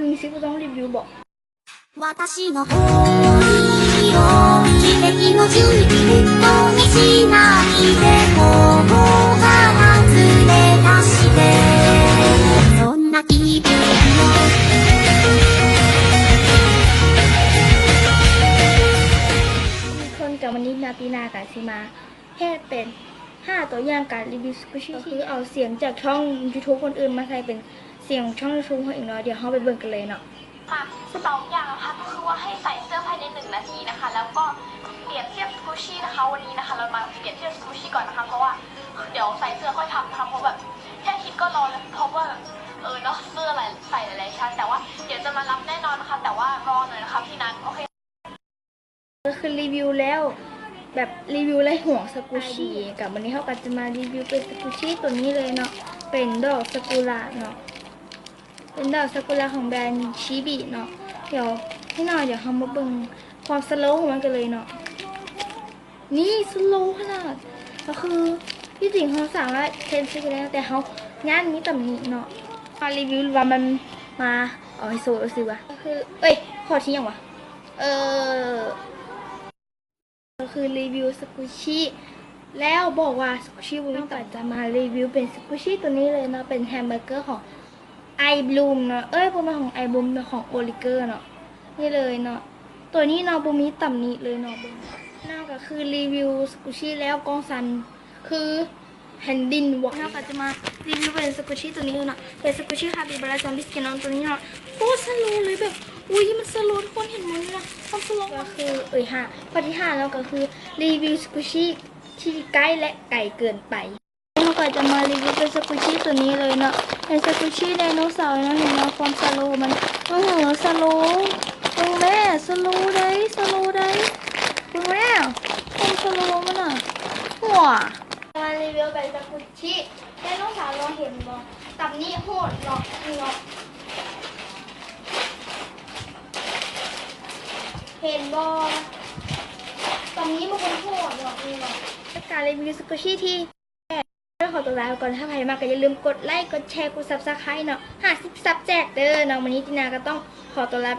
ມີຊິບໍ່ຕ້ອງຣີວິວບໍ? 私の恋を奇跡の十字と見しないで、もう離れ出して、そんな気分。 ທຸກຄົນ ກັບວັນນີ້ນາຕີນາກະຊິມາເຮັດເປັນຫ້າຕົວຢ່າງການຣີວິວສະກຸຊິ ກໍຄືເອົາສຽງຈາກຊ່ອງຢູທູບຄົນອື່ນມາໃສ່ເປັນສຽງຂອງຊ່ອງຢູທູບເຮົາເອງເນາະ. ດຽວເຮົາໄປເບິ່ງກັນເລີຍເນາະ. ค่ะ สองอย่างนะคะ ก็คือว่าให้ใส่เสื้อภายในหนึ่งนาทีนะคะ แล้วก็เปรียบเทียบสกูชชี่นะคะ วันนี้นะคะ เรามาเปรียบเทียบสกูชชี่ก่อนนะคะ เพราะว่าเดี๋ยวใส่เสื้อค่อยทำนะคะ เพราะแบบแค่คิดก็ร้อนแล้ว เพราะว่าแบบ เออเนาะ เสื้อหลาย ใส่หลายๆชั้น แต่ว่าเดี๋ยวจะมารับแน่นอนนะคะ แต่ว่ารอหน่อยนะคะพี่นัท โอเค ກໍຄືຣີວິວແລ້ວ ແບບຣີວິວໄລ່ຫົວສະກຸຊິ ກັບມື້ນີ້ເຮົາກໍຈະມາຣີວິວເປັນສະກຸຊິໂຕນີ້ເລີຍເນາະ ເປັນດອກຊາກຸຣະເນາະ ເປັນດອກຊາກຸຣະຂອງແບຣນຊີບີເນາະ. ດຽວ ພີ່ນ້ອງ ດຽວເຮົາມາເບິ່ງຄວາມສະໂລຂອງມັນກັນເລີຍເນາະ. ນີ້ສະໂລຂະໜາດ ກໍຄືທີ່ຈິງເຮົາສາມາດເຊັນຊີໄດ້ ແຕ່ເຮົາຢ້ານມີຕຳໜິເນາະ. ມາຣີວິວວ່າມັນ ມາເອົາໃຫ້ໂຊເອົາຊື່ວ່າ ກໍຄື ເອີຍ ຂໍ້ທີ່ຫຍັງວະ ເອີ ກໍຄືຣີວິວສະກຸຊິ ແລ້ວບອກວ່າສະກຸຊິບໍ່ມີຕຳໜິ ຈະມາຣີວິວເປັນສະກຸຊິໂຕນີ້ເລີຍເນາະ ເປັນແຮມເບີເກີຂອງໄອບລູມເນາະ ເອີຍ ບໍ່ແມ່ນຂອງໄອບລູມ ແຕ່ຂອງໂອລິເກີເນາະ. ນີ້ເລີຍເນາະ ໂຕນີ້ເນາະ ບໍ່ມີຕຳໜິເລີຍເນາະ. ເບິ່ງເນາະ ກໍຄືຣີວິວສະກຸຊິແລ້ວ ກ້ອງສັ່ນ ຄືແຜ່ນດິນໄຫວ. ເຮົາກໍຈະມາຣີວິວເປັນສະກຸຊິໂຕນີ້ເນາະ ເປັນສະກຸຊິຄາປິບາຣາຈອມບິສເກໂນໂຕນີ້ເນາະ. ໂຄດສະໂລເລີຍ ແບບ ອຸ້ຍ ມັນສະໂລ ທຸກຄົນເຫັນບໍ່ນີ້ນະ ຄວາມສະໂລ. ກໍຄື ເອີຍ ຫ້າ ຂໍ້ທີຫ້າເນາະ ກໍຄືຣີວິວສະກຸຊິທີ່ໃກ້ ແລະ ໄກເກີນໄປ. ເຮົາກໍຈະມາຣີວິວເປັນສະກຸຊິໂຕນີ້ເລີຍເນາະ ເປັນສະກຸຊິໄດໂນເສົາເນາະ. ເຫັນບໍ່ ຄວາມສະໂລມັນ ໂອ້ໂຫ ສະໂລ ເບິ່ງແມ້ ສະໂລໃດ ສະໂລໃດ ເບິ່ງແມ້ ຄວາມສະໂລມັນນະ ຫົວ. ມາຣີວິວເປັນສະກຸຊິໄດໂນເສົາເນາະ ເຫັນບໍ່ ຕຳໜິໂຫດເນາະ ນີ້ເນາະ ເຫັນບໍ່ ຕຳໜິມັນຄົນໂຫດເນາະ ນີ້ເນາະ. ການຣີວິວສະກຸຊິທີ່ ຂໍຕົວລາໄປກ່ອນ ຖ້າໃຜມັກກໍຢ່າລືມກົດໄລ ກົດແຊ ກົດຊັບສະໄຄຣບ໌ເນາະ ຫ້າສິບຊັບແຈກເດີເນາະ. ມື້ນີ້ຕິນາກໍຕ້ອງຂໍຕົວລາໄປ